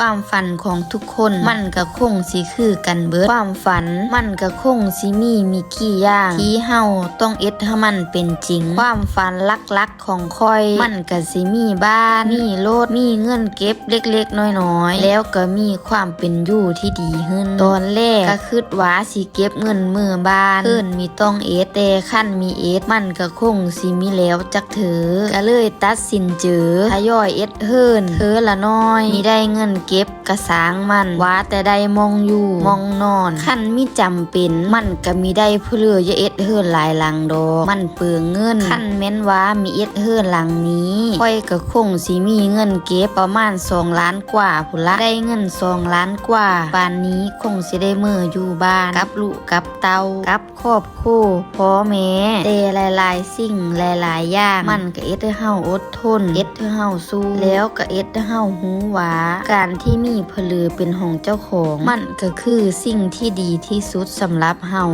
ຄວາມຝັນຂອງທຸກຄົນ ມັນກະຄົງຊິຄືກັນເບິດ. ຄວາມຝັນມັນກະຄົງຊິມີມີກີ່ຢ່າງ ທີ່ເຮົາຕ້ອງເຮັດໃຫ້ມັນເປັນຈິງ. ຄວາມຝັນຫຼັກໆຂອງຂ້ອຍ ມັນກະຊິມີບ້ານ ມີລົດ ມີເງິນເກັບເລັກໆນ້ອຍໆ ແລ້ວກະມີຄວາມເປັນຢູ່ທີ່ດີຂຶ້ນ. ຕອນແລກກະຄິດວ່າຊິເກັບເງິນເມືອບ້ານ ເຮີນມີຕ້ອງເອັດ ແຕ່ຄັນມີເອັດ ມັນກະຄົງຊິມີແລ້ວຈັກເທື່ອ. ກະເລີຍຕັດສິນເຈີ ທະຍອຍເອັດເຮືອນເທື່ອລະໜ້ອຍ ມີໄດ້ເງິນເກັບກະຊ່າງມັນ ວ່າແຕ່ໄດ້ໝ່ອງຢູ່ໝ່ອງນອນ. ຄັນມີຈຳເປັນ ມັນກະມີໄດ້ເພື່ອຢ່າເອັດເຮືອນຫຼາຍຫຼັງດອກ ມັນເປືອງເງິນ. ຄັນແມ່ນວ່າມີເອັດເຮືອນຫຼັງນີ້ ຂ້ອຍກະຄົງຊິມີເງິນເກັບປະມານສອງລ້ານກວ່າພຸ້ນລະ ໄດ້ເງິນສອງລ້ານກວ່າ ປານນີ້ຄົງຊິໄດ້ເມືອຢູ່ບ້ານກັບລູກກັບເຕົ້າ ກັບຄອບຄົວພໍ່ແມ່. ແຕ່ຫຼາຍໆສິ່ງ ຫຼາຍໆຢ່າງ ມັນກະເຮັດໃຫ້ເຮົາອົດທົນ ເຮັດໃຫ້ເຮົາສູ້ ແລ້ວກະເຮັດໃຫ້ເຮົາຮູ້ວ່າ ການທີ່ມີເພີເປັນຂອງເຈົ້າຂອງ ມັນກະຄືສິ່ງທີ່ດີທີ່ສຸດສຳລັບເຮົາ.